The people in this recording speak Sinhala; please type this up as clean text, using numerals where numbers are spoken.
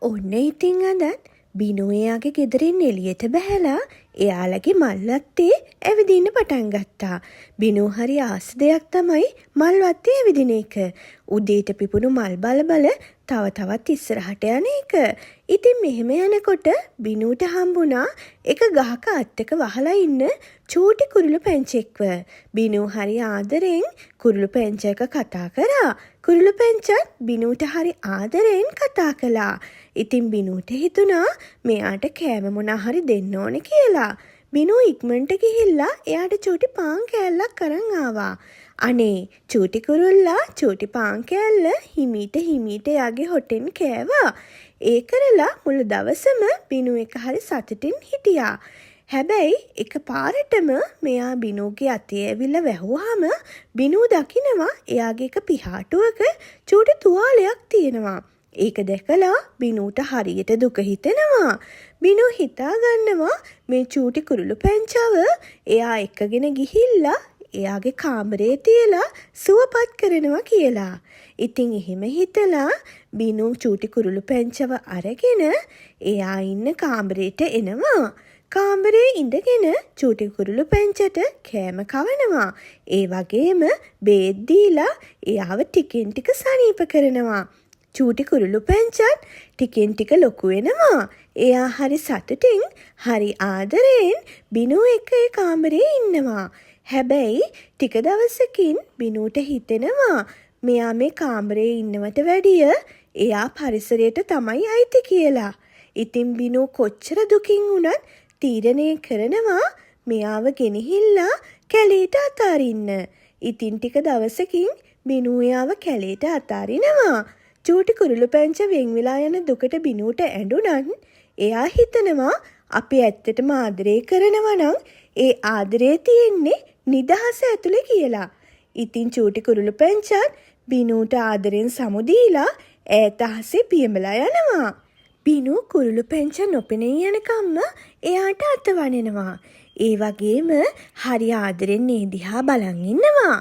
ඔන්න ඉතින් අදත් බිනු එයාගේ ගෙදරින් එළියට බැහැලා එයාලගේ මල් වත්තේ ඇවිදින්න පටන් ගත්තා. බිනු හරි ආස දෙයක් තමයි මල් වත්තේ ඇවිදින එක. උදේට පිපුණු මල් බල බල තව තවත් ඉස්සරහට යන එක. ඉතින් මෙහෙම යනකොට බිනූට හම්බුණා එක ගහක අත්තක වහලා ඉන්න චූටි කුරුළු පැංචෙක්ව. බිනූ හරි ආදරෙන් කුරුළු පැංචා එක්ක කතා කරා. කුරුළු පැංචත් බිනූට හරි ආදරෙන් කතා කළා. ඉතින් බිනූට හිතුණා මෙයාට කෑම මොනා හරි දෙන්න ඕනේ කියලා. බිනූ ඉක්මනට ගිහිල්ලා එයාට චූටි පාන් කෑල්ලක් අරන් ආවා. අනේ, චූටි කුරුල්ලා චූටි පාන් කෑල්ල හිමීට හිමීට එයාගේ හොටෙන් කෑවා. ඒ කරලා මුළු දවසම බිනු එක්ක හරි සතුටින් හිටියා. හැබැයි එක පාරටම මෙයා බිනූගේ අතේ ඇවිල්ලා වැහුවාම බිනූ දකිනවා එයාගේ එක පිහාටුවක චූටි තුවාලයක් තියෙනවා. ඒක දැකලා බිනූට හරියට දුක හිතෙනවා. බිනූ හිතා ගන්නවා මේ චූටි කුරුළු පැංචාව එයා එක්කගෙන ගිහිල්ලා එයාගේ කාමරේ තියලා සුවපත් කරනවා කියලා. ඉතින් එහෙම හිතලා බිනූ චූටි කුරුළු පැංචව අරගෙන එයා ඉන්න කාමරේට එනවා. කාමරේ ඉඳගෙන චූටි කුරුළු පැංචට කෑම කවනවා. ඒ වගේම බේත් දීලා එයාව ටිකෙන් ටික සනීප කරනවා. චූටි කුරුළු පැංචත් ටිකෙන් ටික ලොකු වෙනවා. එයා හරි සතුටින් හරි ආදරයෙන් බිනූ එක්ක ඒ කාමරේ ඉන්නවා. හැබැයි ටික දවසකින් බිනූට හිතෙනවා මෙයා මේ කාමරේ ඉන්නවට වැඩිය එයා පරිසරයට තමයි අයිති කියලා. ඉතින් බිනූ කොච්චර දුකින් වුණත් තීරණය කරනවා මෙයාව ගෙනහිල්ලා කැලේට අතාරින්න. ඉතින් ටික දවසකින් බිනූ එයාව කැලේට අතාරිනවා. චූටි කුරුළු පැංචා වෙන් වෙලා යන දුකට බිනූට ඇඬුනත්, එයා හිතනවා අපි ඇත්තටම ආදරේ කරනවා නම් ඒ ආදරේ තියෙන්නේ නිදහස ඇතුලේ කියලා. ඉතින් චූටි කුරුළු පැංචාත් බිනූට ආදරෙන් සමු දීලා ඈත අහසේ පියඹලා යනවා. බිනූ කුරුළු පැංචා නොපෙනී යනකම්ම එයාට අත වනනවා. ඒ වගේම හරි ආදරෙන් ඒ දිහා බලන් ඉන්නවා.